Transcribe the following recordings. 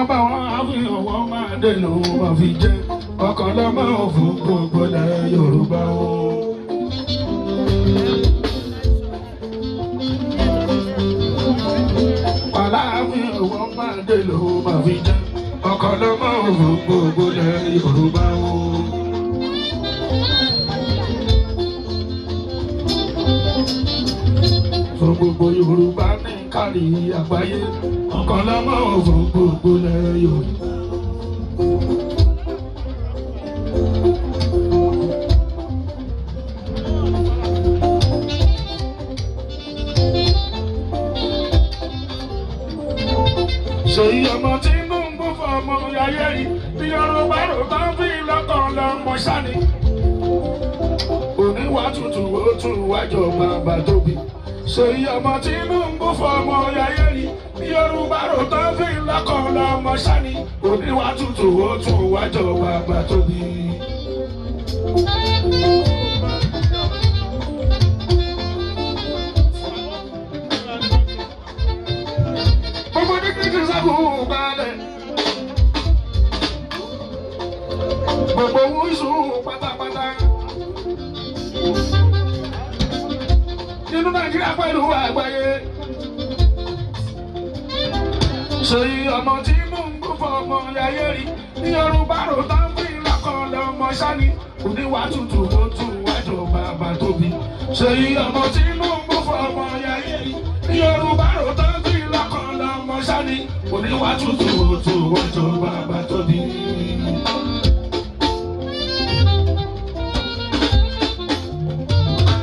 Ọba wọn àfihàn wọn máa dé ló máa fi jẹ́ ọ̀kan lọ́mọ fún gbogbo ilẹ̀ Yorùbá o. Aláàfin wọn máa dé ló máa fi jẹ́ ọ̀kan lọ́mọ fún gbogbo ilẹ̀ Yorùbá o. Fún gbogbo Yorùbá ní kárí àgbáyé, ọ̀kan lọ́mọ fún gbogbo ilẹ̀ Yorùbá. Ṣèyí ọmọ Tinubu fọmọ ayé rí bí Yorùbá rò bá ń fi lọ́kàn lọ́mọ sani. Oníwà tútù ó tún wájọ bàbá tóbi. Ṣèyí ọmọ Tinubu fọmọ ayé rí bí Yorùbá rò bá ń fi lọ́kàn lọ́mọ sani. Oníwà tútù ó tún wájọ bàbá tóbi. Gbogbo ní kí n sábò balẹ̀. Gbogbo wúṣù pátápátá. Nínú Nàìjíríà pẹ̀lú àgbáyé. Ṣèyí ọmọ tí mò ń gbó fọmọ ayé rí ní Yorùbá rò tá ń fi lọ́kàn lọ́mọ sani. Oníwà tútù ó tún wájú bàbá tóbi. Ṣèyí ọmọ tí mò ń gbó fọmọ ayé rí ní Yorùbá rò tá ń fi lọ́kàn lọ́mọ sani. Oníwà tútù ó tún wájú bàbá tóbi.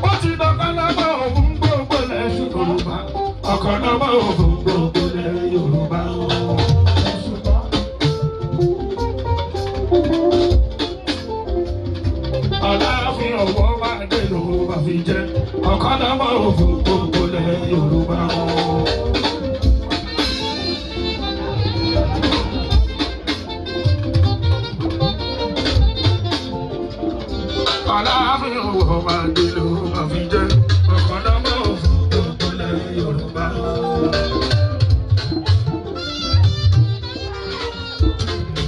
Ó ti dọ̀kan lọ́mọ òun gbogbo lẹ̀ Yorùbá. Ọ̀kan lọ́mọ òun gbogbo lẹ̀ Yorùbá. Aláàfin ọ̀wọ́ máa dé ló máa fi jẹ́. Ọ̀kan lọ́mọ òun gbogbo lẹ̀ Yorùbá. Aláàfin ọ̀wọ́ máa dé ló máa fi jẹ́. Ọ̀kan lọ́mọ òun gbogbo lẹ̀ Yorùbá.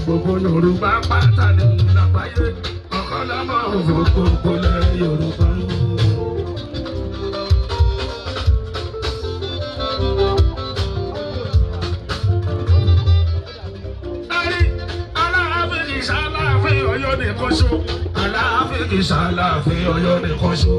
Gbogbo Yorùbá pátá ní lágbàáyé. Ọ̀kan lọ́mọ òun gbogbo lẹ̀ Yorùbá. Ari, Aláàfin kì í ṣàlàáfin Ọ̀yọ́ nìkan ṣo. Aláàfin kì í ṣàlàáfin Ọ̀yọ́ nìkan ṣo.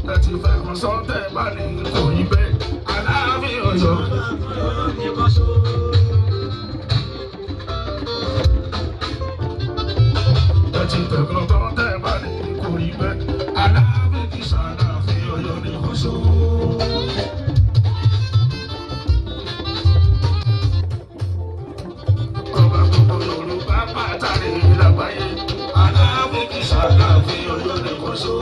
Láti fẹ́ kan sọ́tẹ̀ bá ní kò rí bẹ́ẹ̀. Aláàfin Ọ̀yọ́. Láti fẹ́ kan sọ́tẹ̀ bá ní kò rí bẹ́ẹ̀. Aláàfin kì í ṣàlàáfin Ọ̀yọ́ nìkan ṣo. Ọba gbogbo Yorùbá pátá ní lágbàáyé. Aláàfin kì í ṣàlàáfin Ọ̀yọ́ nìkan ṣo.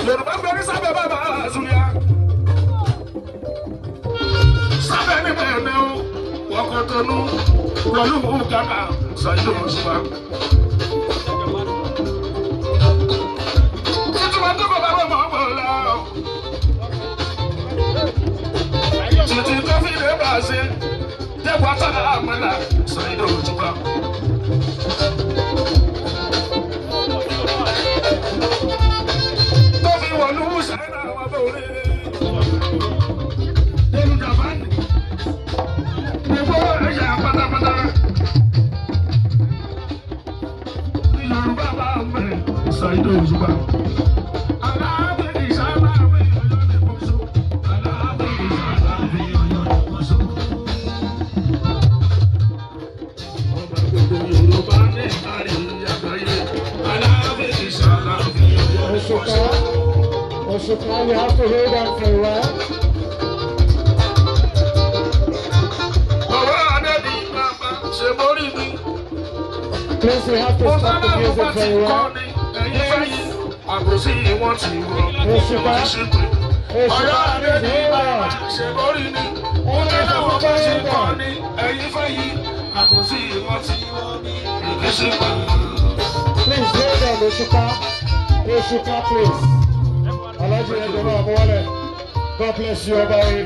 Yorùbá ń bẹ ní sábẹ́ bàbá Àzúyá. Sábẹ́ ní bẹ̀rẹ̀ o, wọ́n kọ́ tọnú, wọ̀lú Ghana, Ṣàyẹ̀dọ̀ Òṣùpá. Títúmọ̀ tó kọ̀ bá wọ̀ mọ́ ọ̀gbọ̀n la. Títí tó fi lè bá a ṣe, dẹ́gbà tá a mọ̀lá, Ṣàyẹ̀dọ̀ Òṣùpá. Tó fi wọ̀lú Ṣáínà wà bọ̀rẹ̀. Dẹ́nu Japan, gbogbo ẹ̀yà pátápátá. Ní Yorùbá bá ń bẹ̀, Ṣàyẹ̀dọ̀ Òṣùpá. Aláàfin ìṣàláàfin Ọ̀yọ́ nìkan ṣo. Aláàfin ìṣàláàfin Ọ̀yọ́ nìkan ṣo. Ọba gbogbo Yorùbá ní kárí àgbáyé. Aláàfin ìṣàláàfin Ọ̀yọ́ nìkan ṣo. Òṣùpá, you have to hold on for a while. Ọwọ́ Adébí bàbá ṣe borí mi. Please, we have to Mo stop the sábà mo music bá for ti a kọ́ while. ni ẹ̀yin fẹ́yìn. Àbòsí wọn ti rọ. Òṣùpá. Ọ̀yọ́ Òṣùpá, Adébí please hold bàbá on. ṣe borí mi. Mo sábà mo bá ti kọ́ ni ẹ̀yin fẹ́yìn. Àbòsí wọn tí èké ṣe pa. Please hold on, Oshupa. Oshupa, please. Alhaji Ejoma Amuwale. God bless you, Oba.